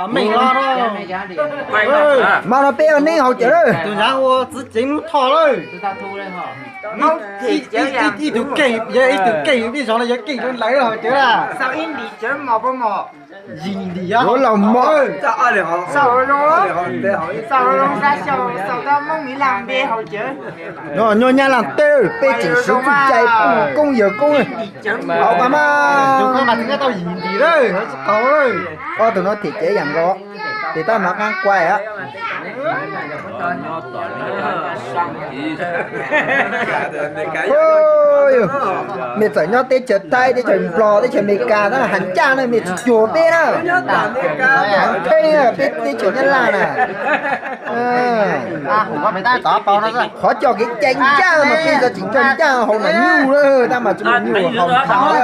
Meej los, mas no peb ua neeb haus cawv lawm. Tus ntawd ua txiv ceev lub thoj lawm. Ib tug keeg, yog ib tug keeg, ib zaug no yog keeg rau lawv haus cawv lawm. Yuav laus mos. No nyob Nyab Laj teb peb tseem swv txuj cai pub koob yawg koob. Haus pas mas. Ob tug no them cawv yam nkaus, tes tab nov qaab quaj. Mej txawm nyob teb chaws Thaib, teb chaws Nplog, teb chaws Amelikas na, has ncaj na mej tsis cuag peb na. Heev peb, peb teb chaws Nyab Laj na. Qhov coj kev cai ncaj mas peb tseem coj ncaj haus nom nyuj lawm, tab mas tsis muaj nyuj haus nthav lawm.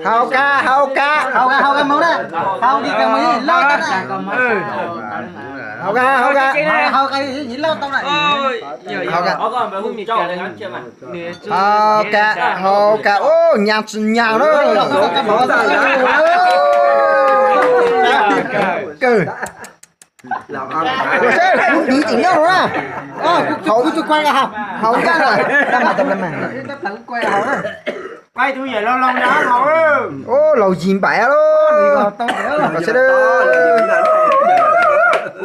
Haus kawg, haus kawg. Haus kawg, haus kawg. Haus kawg, haus kawg. Ub, nyas tsis nyas na. Kawg. Kuv tiv tseem nyob na. Haus, haus ncaj na. Ub, laus yig npaim lauj.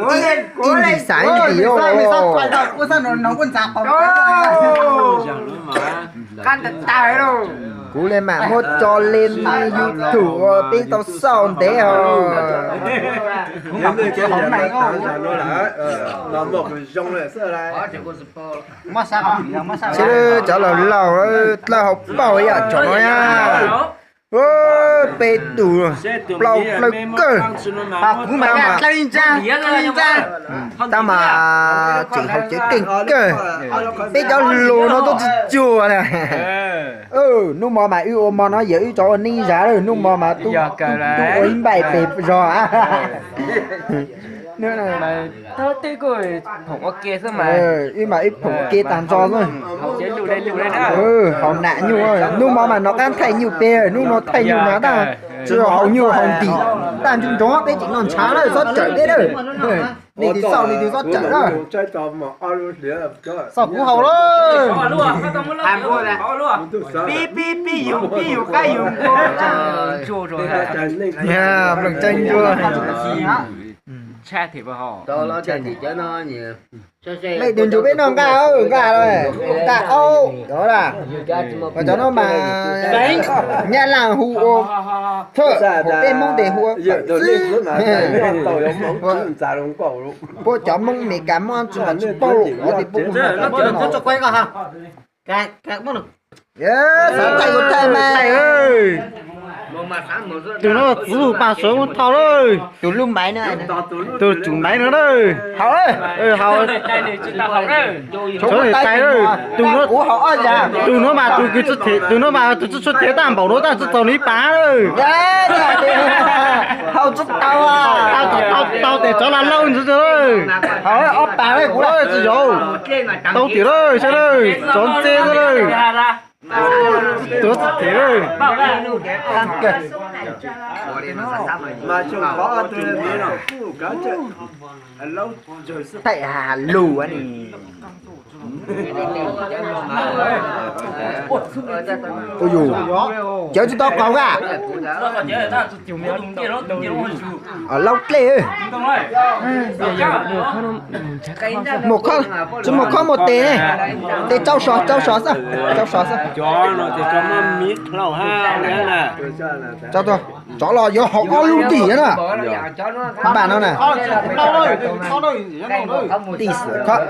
Ib ntsis xav ib ntsis. Kuv le mam muab tso le YouTube ua peb tau xauj ntev os. Cov laus laus dlawb hauv paug ib yam tsoom no na. Peb tus plaub dlawb kawg. Tab mas tseem haus cawv keej kawg. Peb cov laus no tuaj tsis cuag na. Hnub mo mas wb ua mo no yog wb cov ua neeb zag lawm, hnub mo mas tub ua ib npaim pes zog. Wb mas wb phoom ua ke tag nrho xwb. Haus nam nyuj, hnub mo mas nov qab thaij nyuj pem, hnub no thaij nyuj na tab, tsis haus nyuj haus ntim. Tag nrho peb tseem noj ntshav lawm, txhob tsawm peb lawm. Nej tus xauj, nej tus txhob tsawm lawm. Xauj kuv haus lawm. Pib, pib, pib yus, pib yus qab yus npua. Mloog tseeb ntsuag. Leej twg nrug peb noj nqaj, nqaj, nqaj aub, cov no mas Nyab Laj hu ua thawj, peb Hmoob tes hu ua fawm xwb. Puab cov Hmoob Amelikas Hmoob tsis paub, puab tes puab hu ua fawm. Xav thaij kuv thaij mas. Tus no txwv mus pam sawv mus thau lawm. Tus lub maiv no, tus tsum maiv no na. Haus, haus. Tus no mas tus kws, tus no mas tus tsis tshuav thev tag npaum no tab tsis txaus nws ib pas lawm. Haus tsis tau, tau tes tsov los laub ntxiv. Haus ob pas lawm kuv tsis yaum. Tau tiag lawm, saib lawm, tsov ntse lawm. Tuav tsis them lawm. Thaij ha lug ni. Ua yus, cawv tsis tau qaug a. Laub dlej. Muaj khob, tsis muaj khob muaj tes ne. Tes tsau sov, tsau sov xwb, tsau sov xwb. Tsov los yuav haus ob lub ntim na. Npaj no na. Tij xwm khob.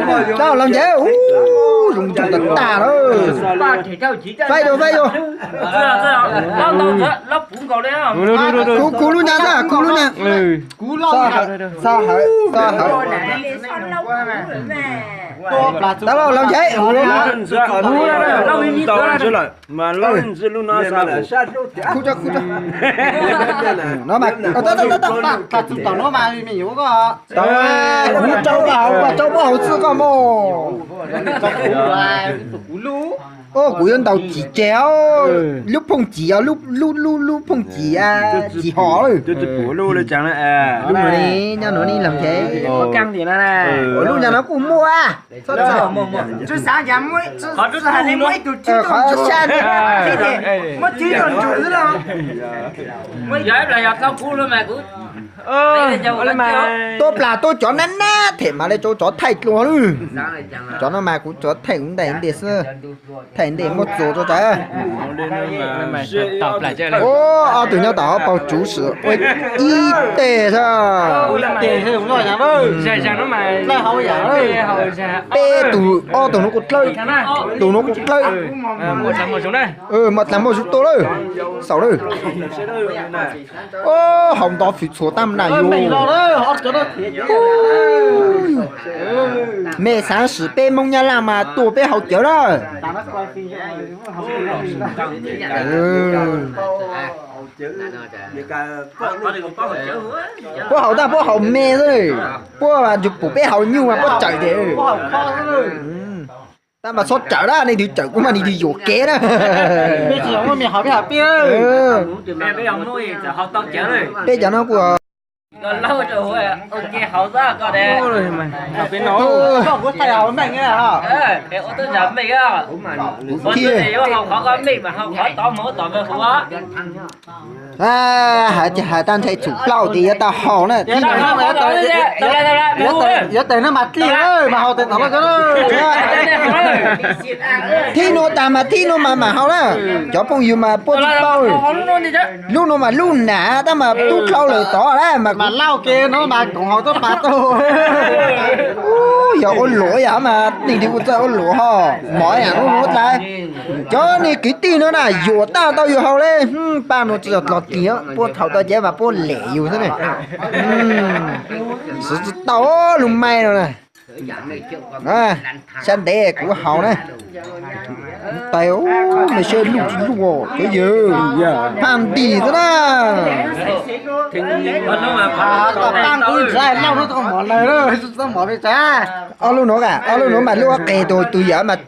Cov laus ncaim, ub, zoo nraug tag tag lawm. Faib yus, faib yus. Kuv, kuv lub nyab xwb, kuv lub nyab. Xo hawm, xo hawm. Tau lauj, laus ncaim. Kuv, kuv, kuv. No mas, kuv rau koj hauv, koj rau koj hauv xwb koj mog. Kuv lub. Kuv yuav ntaus cim tseg, lub phooj cim, lub, lub, lub phooj cim, cim hom lub. Lub nuav ne, nyob nuav ne los ces, lub nyob nuav kuj muaj. Qhov sab, tuaj plas tuaj cov nab nab them mas le rau cov thaij dlua lawm. Cov no mas kuv tsuas thaij kuv ntaim ntiag xwb, thaij ntiag muab txuas rau tsawv. Ob tug nyob tom hauv paus tsuv sim ua ib teg xwb. Peb tug, ob tug nuav kuj dlawb, tus nuav kuj dlawb. Muaj dlaag muaj zug tuaj lawm, xaus lawm. Haus ntov fwm txhuas tab mas na yus. Mej xaav sim peb Moob Nyab Laj mas tuaj peb haus cawv lawm. Puab haus tab puab haus me xwb, puab tsis pum peb haus nyuj mas puab tsawm tes. Tab mas txhob tsawm na, leej twg tsawm kuv mas leej twg yuam kev na. Peb cov no kuj hais tsis hais tag ntshe txhum plaub ces yuav tau haus na. Yuav tes no mas tij mas haus tes tom no. Thib nuav tas mas thib nuav mas mam haus na. Cov phooj ywg mas puab tsis paub. Lub nuav mas lub nam tab mas tub dlhau lawm tod na mas lauj ke no mas koom haus tuab pas tau. Yog ua luam yam mas leej twg kuj txawj ua luam ho. Mov yam lub nuav tas. Cov niag kwv tij no na yuam tau tau yus haus le. Paj nuav tsis yog dlog tis, puab thaum tau cev mas puab lem yus xwb ne. Siv tsis tau lub maij no na. Sab ntev kuv haus na. Tais, mej saib luj tsis luj cov yawg, phaj ntim xwb na. Ob lub nuav, ob lub nuav mas lub qes tus tus yawg mas